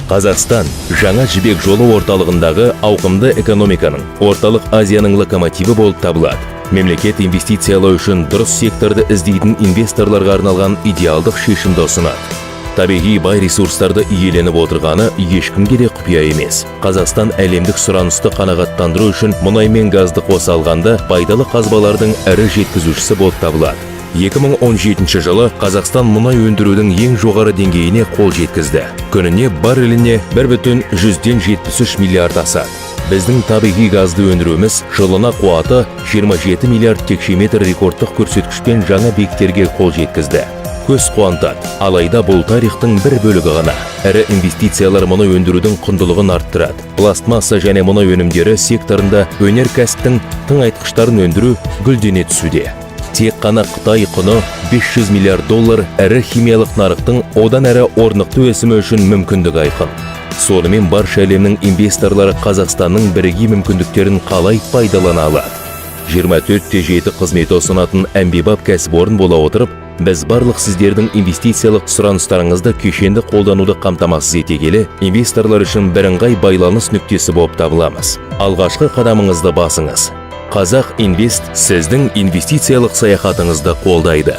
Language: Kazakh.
Қазақстан жаңа Жібек жолы орталығындағы ауқымды экономиканың, Орталық Азияның локомотиві болып табылады. Мемлекет инвестициялау үшін дұрыс секторды іздейтін инвесторларға арналған идеалдық шешімді ұсынады. Табиғи бай ресурстарды иеленіп отырғаны ешкімге де құпия емес. Қазақстан әлемдік сұранысты қанағаттандыру үшін мұнай мен газды қоса алғанда пайдалы қазбалардың ірі жеткізушісі болып табылады. 2017 жылы Қазақстан мұнай өндірудің ең жоғары деңгейіне қол жеткізді. Күніне барреліне 1,73 миллиард асады. Біздің табиғи газды өндіруіміз жылына қуаты 27 миллиард текше метр рекордтық көрсеткішпен жаңа биіктерге қол жеткізді. Көз қуантады. Алайда бұл тарихтың бір бөлігі ғана. Ірі инвестициялар мұнай өндірудің құндылығын арттырады. Пластмасса және мұнай өнімдері секторында өнеркәсіптің тыңайтқыштарын өндіру гүлдене түсуде. Тек қана Қытай құны 500 миллиард доллар ірі химиялық нарықтың одан әрі орнықты өсімі үшін мүмкіндік айқын. Сонымен, барша әлемнің инвесторлары Қазақстанның бірегей мүмкіндіктерін қалай пайдалана алады? 24/7 қызметі ұсынатын әмбебап кәсіпорын бола отырып, біз барлық сіздердің инвестициялық сұраныстарыңызды кешенді қолдануды қамтамасыз ете келе, инвесторлар үшін бірыңғай байланыс нүктесі болып табыламыз. Алғашқы қадамыңызды басыңыз. Қазақ Инвест сіздің инвестициялық саяхатыңызды қолдайды.